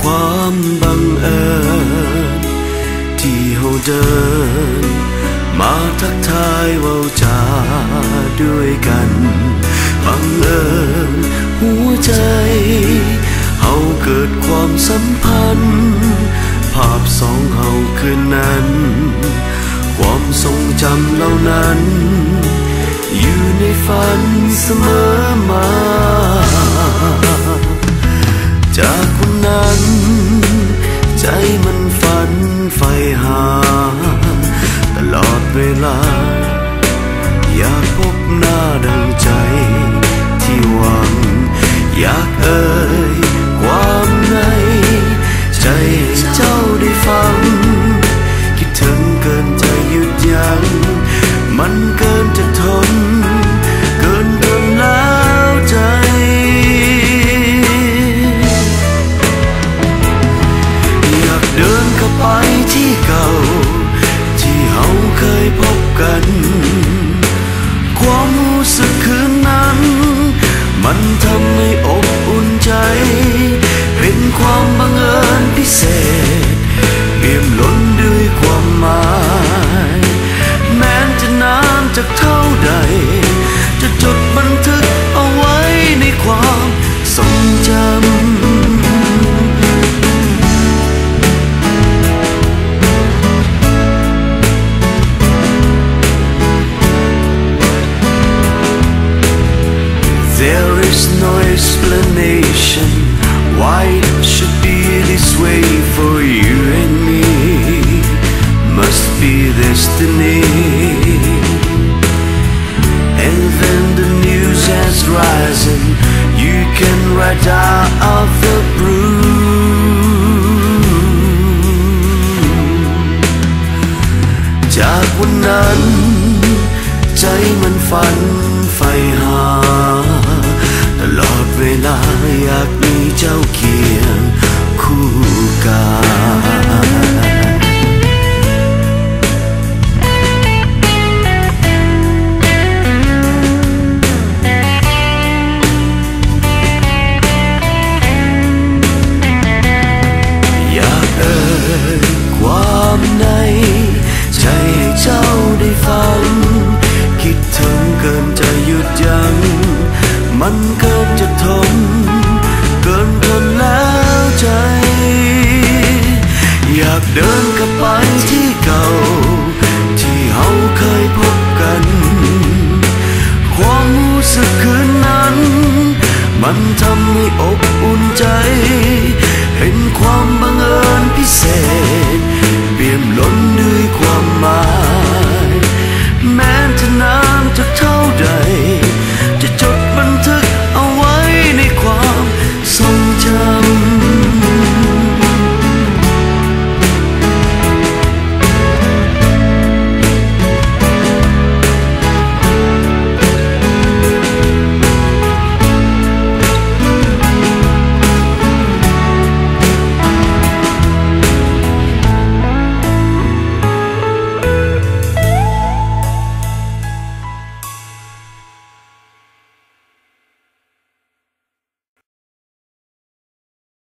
ຄວາມບັງເອີນທີ່ເຮົາເດີນມາທັກທາຍເວົ້າຈາດ້ວຍກັນ ບັງເອີນຫົວໃຈເຮົາເກີດຄວາມສຳພັນ ພາບສອງເຮົາຄືນນັ້ນ ຄວາມຊົງຈຳເຫຼົ່ານັ້ນ ຢູ່ໃນຝັນສະເໝີມາ. ຈາກວັນນັ້ນ ໃຈມັນຝັນໃຝ່ຫາຕະຫຼອດເວລາ ຢາກພົບໜ້າດັ່ງໃຈທີ່ຫວັງ ຢາກເອີ່ຍຄວາມໃນໃຈໃຫ້ເຈົ້າໄດ້ຟັງ ຄິດເຖິງເກີນຈະຢຸດຢັ້ງ ມັນເກີນຈະທົນ ເກີນທົນແລ້ວໃຈ ຢາກເດີນກັບໄປທີ່ເກົ່າ ທີ່ເຮົາເຄີຍພົບກັນ ຄວາມຮູ້ສຶກຄືນນັ້ນ ມັນທຳໃຫ້ອົບອຸ່ນໃຈ ເປັນຄວາມບັງເອີນພິເສດ ປ່ຽມລົ້ນດ້ວຍຄວາມໝາຍ ແມ່ນຈະນານຈັກເທົ່າໃດ ຈະຈົດບັນທຶກເອົາໄວ້ໃນຄວາມຊົງຈຳ. There is no explanation why it should be this way for you and me. Must be destiny. And then the news has risen, you can ride out of the blue. ຈາກວັນນັ້ນ ໃຈມັນຝັນໃຝ່ຫາ ຕະຫຼອດເວລາ ຢາກມີເຈົ້າຄຽງຄູ່ກາຍ. ຢາກເອີ່ຍຄວາມໃນໃຈໃຫ້ເຈົ້າໄດ້ຟັງ ຄິດເຖິງເກີນຈະຢຸດຢັ້ງ ມັນເກີນຈະທົນ ເກີນທົນແລ້ວໃຈ ຢາກເດີນກັບໄປທີ່ເກົ່າ ທີ່ເຮົາເຄີຍພົບກັນ ຄວາມຮູ້ສຶກຄືນນັ້ນ ມັນທຳໃຫ້ອົບ